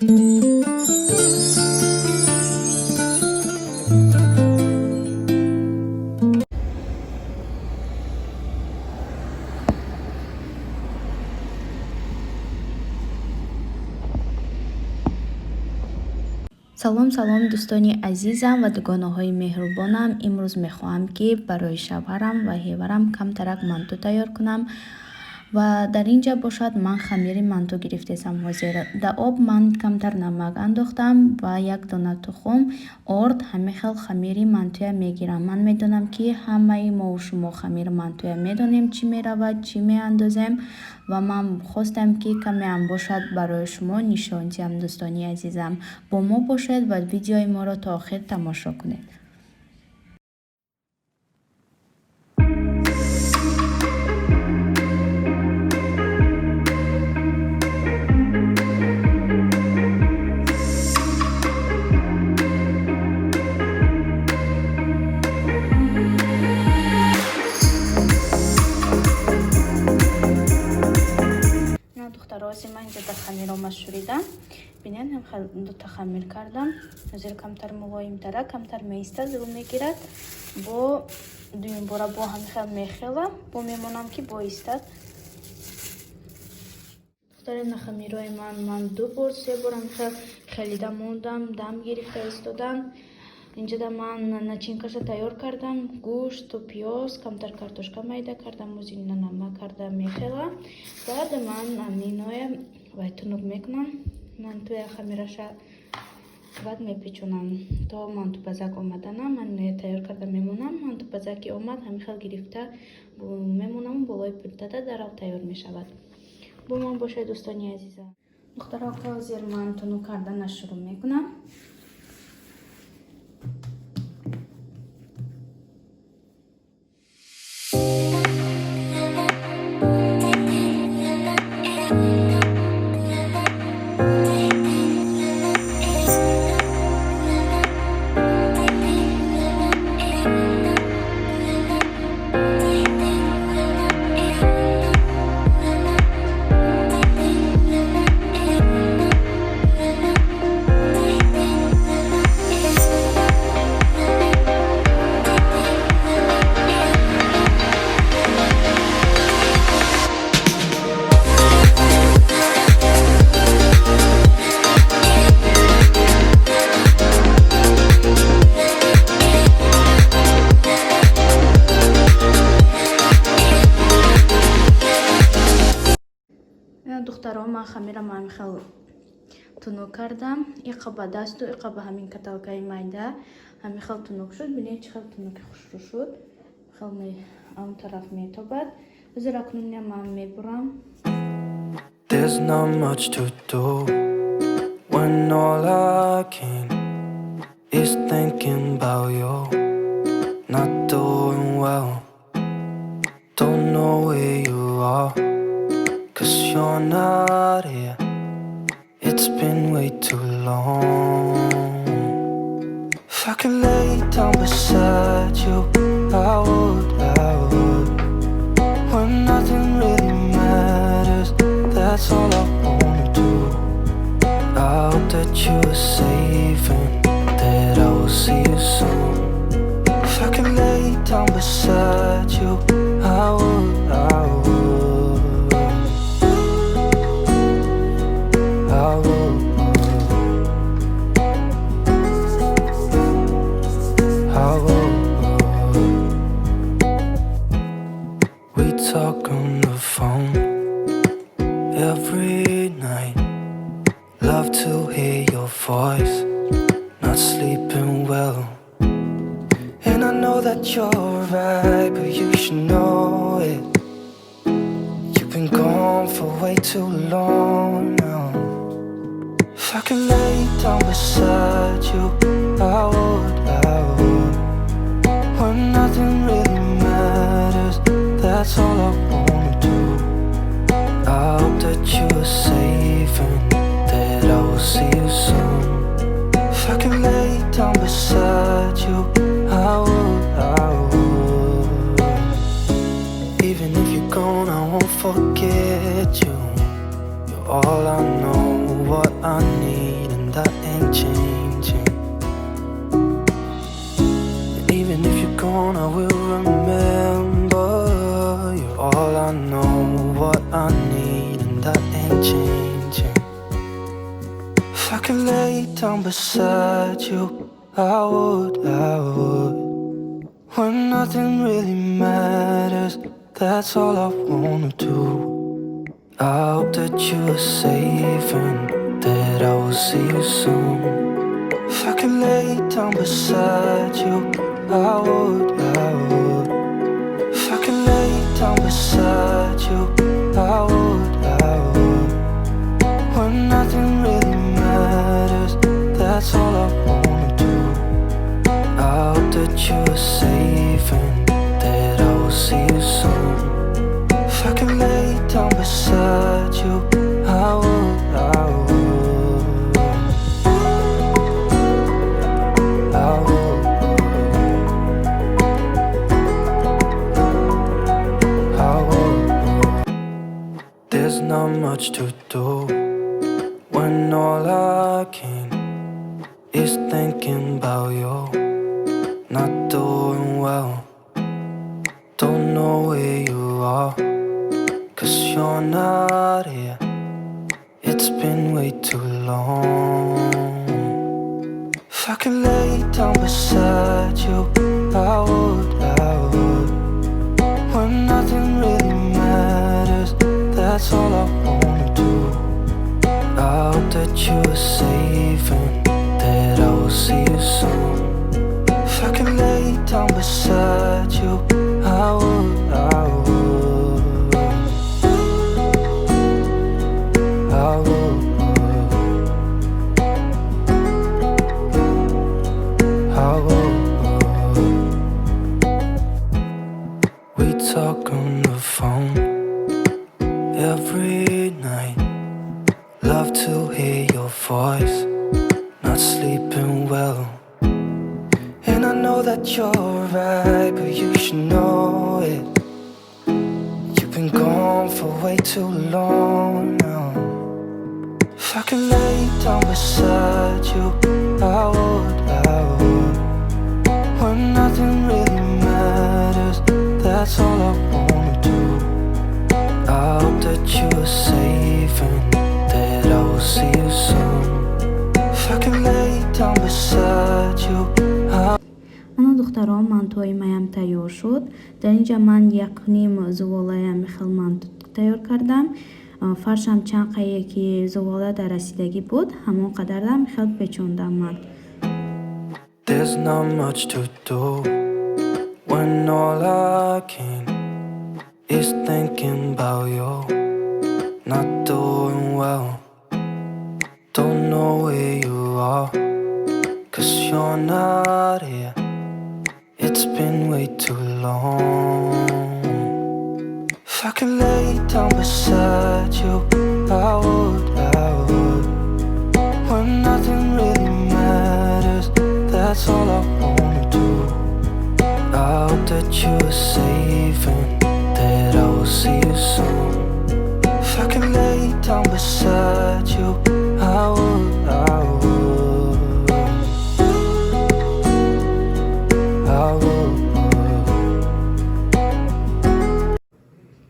Салом, салом, дӯстони азизам ва дугонаҳои меҳрубонам. Имрӯз мехоҳам, ки барои шавҳарам ва ҳеварам камтарак манту тайёр кунам. Ва дар ин ҷа бошад, ман хамири манту гирифтесам. Ҳозир да об ман камтар намак андохтам ва як дона тухм, орд, ҳамин хел хамири мантуя мегирам. Ман медонам, ки ҳамаи мову шумо хамири мантуя медонем, чӣ меравад, чӣ меандозем, ва ман хостам, ки камеам бошад, барои шумо нишон диҳам. Дӯстони азизам, бо мо бошед ва видеои моро то охир тамошо кунед. Духтарози ман, инҷа да хамирома шуридам. Бинед, дута хамир кардам. Ҳозир камтар мулоимтара, камтар меистад, рӯ мегирад. Бо дуюмбора бо ҳамин хел мехела, бо мемонам, ки боистад. Духтари, на хамирои ман ду бор, се бор ҳамин хел хелида мондам, дам гирифта истодан. Инҷода ман начинкаша тайёр кардам: гӯшту пиёз, камтар картошка майда кардам. Озина намак карда мехела. Баъд ман аминоя вай тунук мекунам, мантуя, хамираша баъд мепечонам. То мантупазак омадана ман иноя тайёр карда мемонам. Мантупазаки омад, ҳамин хел гирифта мемонам болои плитада, дарав тайёр мешавад. Бо ман бошед, дӯстони азизам. Духтаро, ҳозир ман тунук кардана шурӯъ мекунам. Духтаро, ман хамирам ҳамин хел тунук кардам, иқа ба дасту, иқа ба ҳамин каталкаи майда. Ҳамин хел тунук шуд. Бинед, чӣ хел тунуки хушрӯ шуд, хел он тараф метобад. Ҳозир акнун ман мебурам. There's not much to do when all I can is thinking about you. Not doing well, don't know where you are, 'cause you're not here. It's been way too long. If I could lay down beside you, I would, I would. When nothing really matters, that's all I wanna do. I hope that you are safe and that I will see you soon. If I could lay down beside you, I would, I would. I would. I would. We talk on the phone every night. Love to hear your voice. Not sleeping well. And I know that you're right, but you should know it. You've been gone for way too long now. If I could lay down beside you, I would, I would. When nothing really matters, that's all I wanna do. I hope that you are safe and that I will see you soon. If I could lay down beside you, I would, I would. Even if you're gone, I won't forget you. You're all I know, what I need. If I could lay down beside you, I would, I would. When nothing really matters, that's all I wanna do. I hope that you are safe and that I will see you soon. If I could lay down beside you, I would, I would. If I could lay down beside you, I would, I would. When nothing really matters, that's all I wanna do. I hope that you are safe and that I will see you soon. If I could lay down beside you, I would, I would. I would. I would. There's not much to do when all I can is thinking about you. Not doing well, don't know where you are, 'cause you're not here. It's been way too long. If I could lay down beside you, I would, I would. When nothing really matters, that's all I wanna do. I hope that you are safe and that I will see you soon. If I could lay down beside you, I would, I would. I would. I would. We talk on the phone every night. Love to hear your voice. Not sleeping well. And I know that you're right, but you should know it. You've been gone for way too long now. If I could lay down beside you, I would, I would. When nothing really matters, that's all I wanna do. I hope that you are safe and that I will see you soon. If I could lay down beside you, I Ана, духтарон, мантуои маям тайёр шуд. Дар ин ҷа ман якним зуволаям хел манту тайёр кардам. Фаршам чанд қае ки зувола дар расидагӣ буд, ҳамон қадарам хел печондам ман. There's not much to do when all I can is thinking about you. Not doing well, don't know where you are, 'cause you're not here. It's been way too long. If I could lay down beside you, I would, I would. When nothing really matters, that's all I wanna do. I hope that you are safe and that I will see you soon. If I could lay down beside you, I would, I would. I would.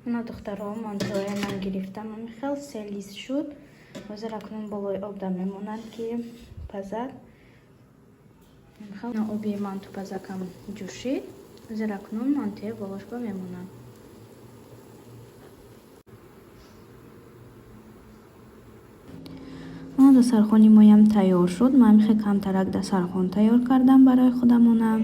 Ана, духтаро, мантуоя ман гирифтам, ами хел селиз шуд. Ҳозир акнун болои обда мемонанд, ки пазад. Оби мантупазакам ҷӯшид. Ҳозир акнун мантуя болошба мемонам. Ана, дастархони моям тайёр шуд. Ман хеле камтарак дастархон тайёр кардам барои худамонам.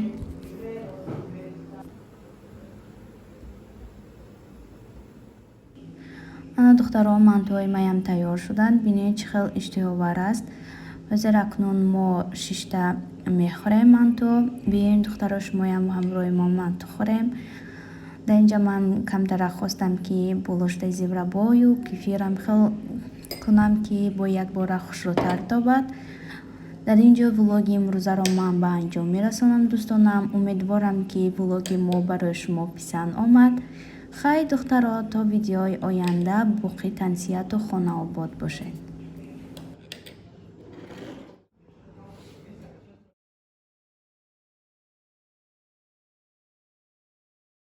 Ана, духтаро, мантуҳои маям тайёр шуданд. Бинед, чӣ хел иштиҳовар аст. Ҳозир акнун мо шишта мехӯрем манту. Биёем, духтаро, шумоям ҳамроҳи мо манту хӯрем. Дар инҷа ман камтарак хостам, ки болоштаи зеврабою кефирам хел кунам, ки бо якбора хушрӯтар тобад. Дар ин ҷо влоги имрӯзаро ман ба анҷом мерасонам, дӯстонам. Умедворам, ки влоги мо барои шумо писанд омад. Хай, духтаро, то видеои оянда боқӣ тансиҳату хонаобод бошед.